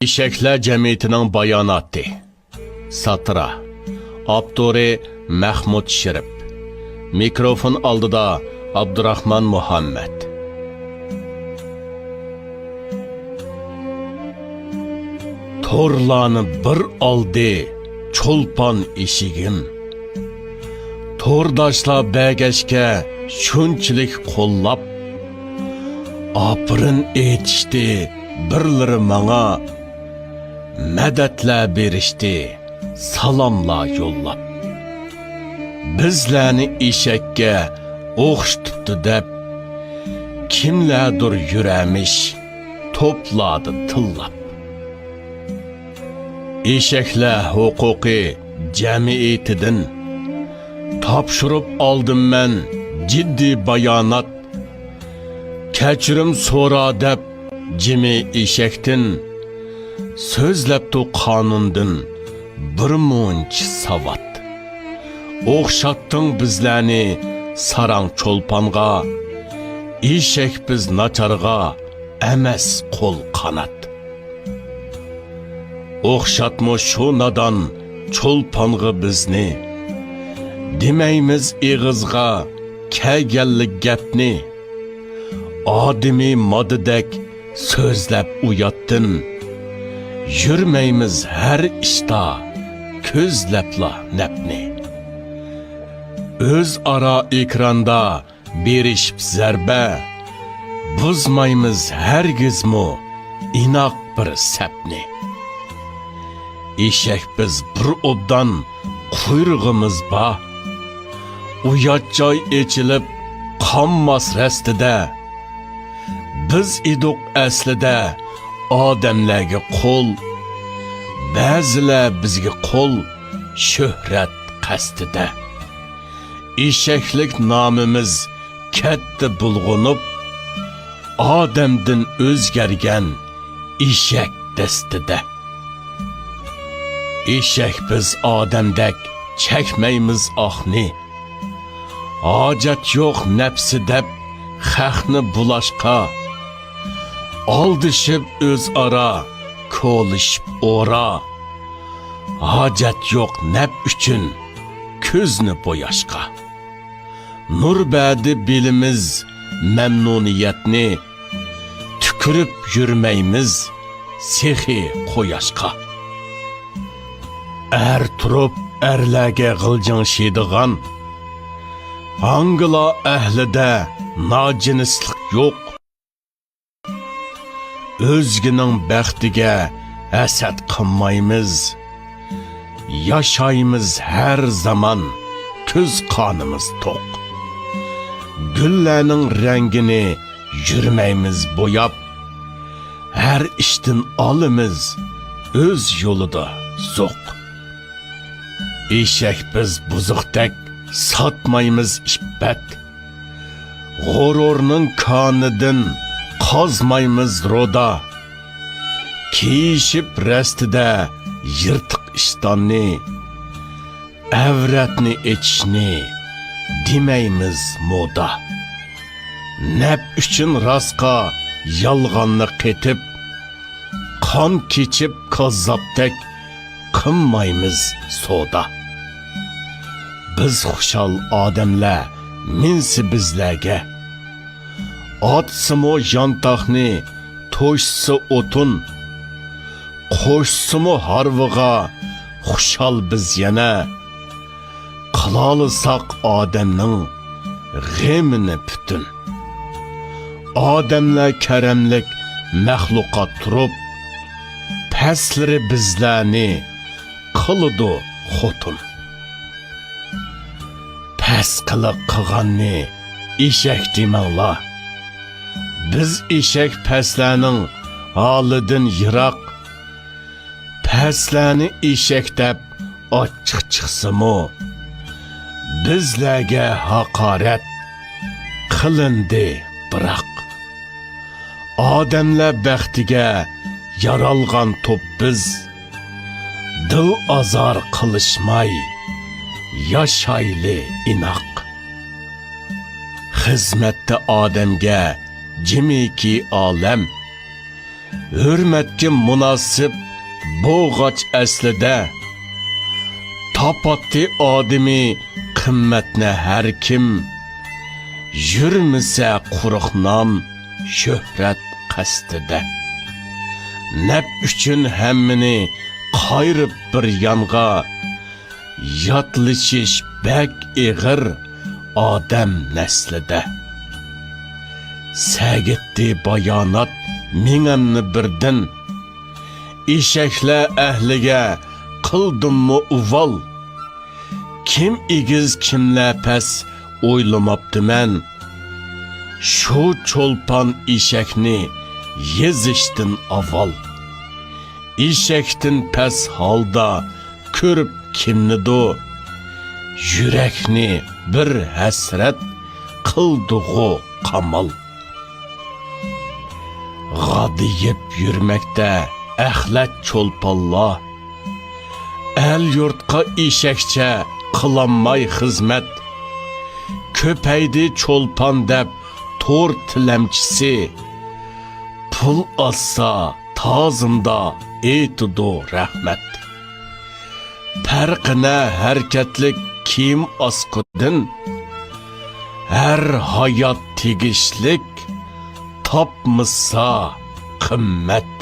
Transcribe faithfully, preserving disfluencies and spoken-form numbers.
ئېشەكلەر جەمئىيىتىنىڭ باياناتى. ساتىرا. ئاپتورى مەخمۇت شېرىپ. مىكروفون ئالدىدا ئابدۇراخمان مۇھەممەد. تورلارنى بىر ئالدى چولپان ئېشىگىم. تورداشلار بەرگەچكە شۇنچىلىك قوللاپ، ئاپىرىن ئېيتىشتى بىرلىرى ماڭا، مەدەتلەر بېرىشتى سالاملار يوللاپ. بىزلەرنى ئېشەككە ئوخشىتىپتۇ دەپ، كىملەردۇر يۈرەرمىش توپلاردا تىللاپ. ئېشەكلەر ھوقۇقى جەمئىيىتىدىن تاپشۇرۇپ ئالدىم مەن جىددىي بايانات. كەچۈرۈم سورا دەپ جىمى ئېشەكتىن، سۆزلەپتۇ قانۇندىن بىر مۇنچە ساۋات. ئوخشاتتىڭ بىزلەرنى ساراڭ چولپانغا، ئېشەك بىز ناچارغا ئەمەس قول قانات. ئوخشاتمۇ شۇ نادان چولپانغا بىزنى، دېمەيمىز ئېغىزغا كەلگەنلىك گەپنى. ئادىمىي ماددىدەك سۆزلەپ ئۇياتتىن، يۈرمەيمىز ھەر ئىشتا كۆزلەپلا نەپنى. ئۆزئارا ئېكراندا بېرىشىپ زەربە، بۇزمايمىز ھەرگىزمۇ ئىناق بىر سەپنى. ئېشەك بىز بىر ئوبدان قۇيرۇقىمىز بار. ئۇيات جاي ئېچىلىپ قانماس رەستىدە. بىز ئىدۇق ئەسلىدە ئادەملەرگە قۇل، بەزىلەر بىزگە قۇل شۆھرەت قەستىدە. ئېشەكلىك نامىمىز كەتتى بۇلغىنىپ، ئادەمدىن ئۆزگەرگەن ئېشەك دەستىدە. ئېشەك بىز ئادەمدەك چەكمەيمىز ئاھنى. ھاجەت يوق نەپسى دەپ خەقنى بۇلاشقا. ئالدىشىپ ئۆزئارا كولىشىپ ئورا. ھاجەت يوق نەپ ئۈچۈن كۆزنى بوياشقا. نۇر بەردى بېلىمىز مەمنۇنىيەتنى، تۈكۈرۈپ يۈرمەيمىز سېخىي قۇياشقا. ئەر تۇرۇپ ئەرلەرگە غىلجىڭشىيدىغان، ھاڭگىلا ئەھلىدە ناجىنسلىق يوق. ئۆزگىنىڭ بەختىگە ھەسەت قىلمايمىز. ياشايمىز ھەر زامان، كۆز قانىمىز توق. گۈللەرنىڭ رەڭگىنى يۈرمەيمىز بوياپ. ھەر ئىشتىن ئالىمىز ئۆز يولىدا زوق. ئېشەك بىز بۇزۇقتەك ساتمايمىز ئىپپەت. غۇرۇرنىڭ كانىدىن قازمايمىز رودا. كىيىشىپ رەستىدە يىرتىق ئىشتاننى، ئەۋرەتنى ئېچىشنى دېمەيمىز مودا. نەپ ئۈچۈن راستقا يالغاننى قېتىپ، قان كېچىپ كاززاپتەك قىلمايمىز سودا. بىز خۇشال ئادەملەر مىنسە بىزلەرگە. ئاتسىمۇ يانتاقنى، توشسا ئوتۇن. قوشسىمۇ ھارۋىغا خۇشال بىز يەنە. قىلالىساق ئادەمنىڭ غېمىنى پۈتۈن. ئادەملەر كەرەملىك مەخلۇقات تۇرۇپ، پەسلىرى بىزلەرنى قىلىدۇ خوتۇن. پەس قىلىق قىلغاننى ئېشەك دېمەڭلار. بىز ئېشەك پەسلەرنىڭ ھالىدىن يىراق. پەسلەرنى ئېشەك دەپ ئاچچىق چىقسىمۇ، بىزلەرگە ھاقارەت قىلىندى بىراق. ئادەملەر بەختىگە يارالغان توپ بىز، دىل ئازار قىلىشماي ياشايلى ئىناق. خىزمەتتە ئادەمگە جىمىكى ئالەم، ھۆرمەتكە مۇناسىپ بولغاچ ئەسلىدە، تاپاتتى ئادىمىي قىممەتنى ھەر كىم. يۈرمىسە قۇرۇق نام، شۆھرەت قەستىدە. نەپ ئۈچۈن ھەممىنى قايرىپ بىر يانغا، ياتلىشىش بەك ئېغىر ئادەم نەسلىدە. سەگىتتى بايانات مېڭەمنى بىردىن، ئېشەكلەر ئەھلىگە قىلدىممۇ ئۇۋال؟ كىم ئېگىز، كىملەر پەس ئويلىماپتىمەن، شۇ چولپان ئېشەكنى يېزىشتىن ئاۋۋال. ئېشەكتىن پەس ھالدا كۆرۈپ كىمنىدۇ، يۈرەكنى بىر ھەسرەت قىلدىغۇ قامال. غادىيىپ يۈرمەكتە ئەخلەت چولپانلار، ئەل-يۇرتقا ئېشەكچە قىلالماي خىزمەت. كۆپەيدى چولپان دەپ تور تىلەمچىسى، پۇل ئازسا تازىمدا ئېيتىدۇ رەھمەت. پەرقىنە ھەرىكەتلىك كىيىم ئاسقىدىن، ھەر ھايات تېگىشلىك تاپمىسا قىممەت.